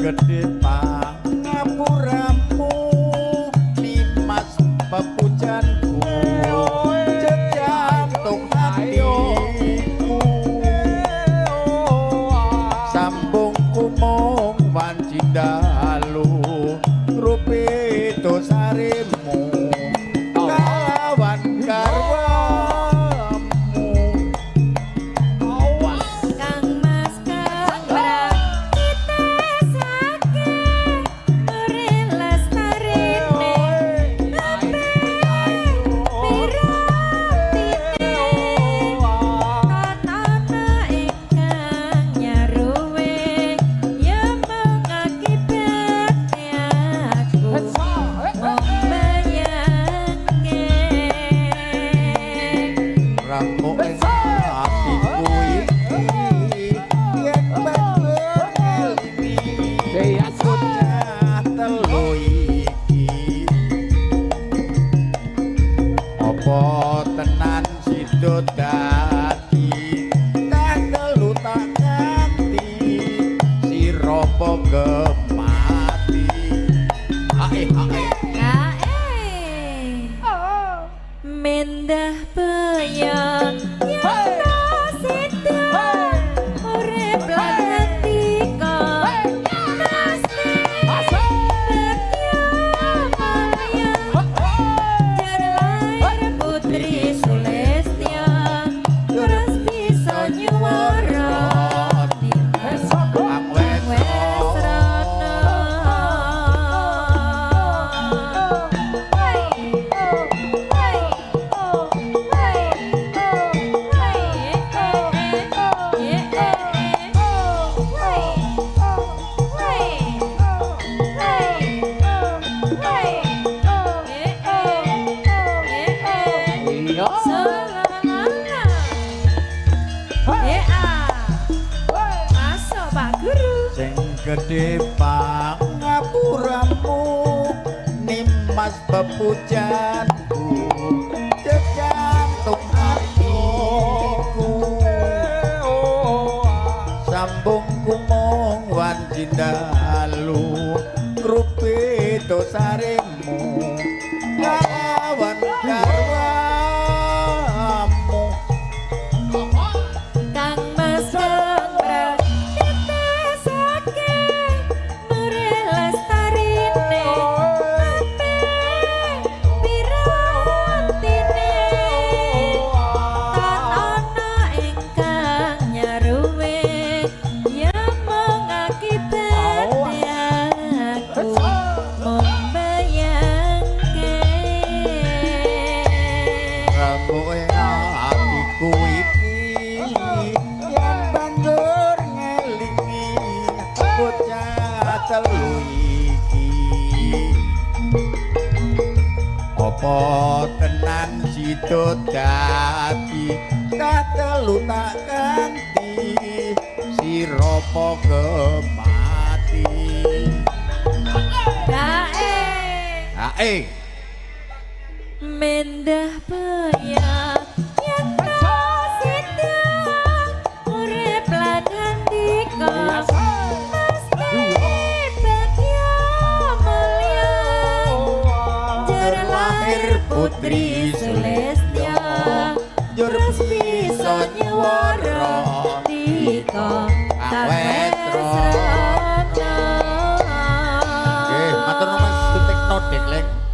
gedhe pangapuramu Nimas pepujanku jejantung hatiku sambung kumung wanci dalu rupi dosarimu kalawan garwamu. Kang Mas Kang Bram nitesake nuri lestarine kabeh piratine tatana ingkang nyaruwe ya mengakibatke aku mung bayangke. Ramuk ing atiku iki yen banjur ngelingi bocah telu iki apa tenan sida dadi tak telu tak ganti sira apa gemati ae ae. Kae mendah peyek nyata sida urip lan handika mesti bagya mulya jar lair putri Sulistya terus bisa nyuwara Kang wes wes rana. Masuk Pak Guru. Sing gedhe pangapuramu Nimas pepujanku jejantung hatiku sambung kumung wanci dalu rupi dosarimu kalawan garwamu. Kang Mas Kang Bram nitesake nuri lestarine kabeh piratine tan ana ingkang nyaruwe ya mengakibatke aku mung bayangke. Remuk ing atiku iki yen banjur ngelingi bocah telu iki apa tenan sida dadi tak telu tak ganti sira apa gemati. Kae Ae mendah peyek nyata sida urip lan handika mesti bagya mulya jar lahir putri Sulistya Njur terus bisa nyuwara tika kang wes rana. Nggih, matur nuwun Mas Sutikno Dekleng.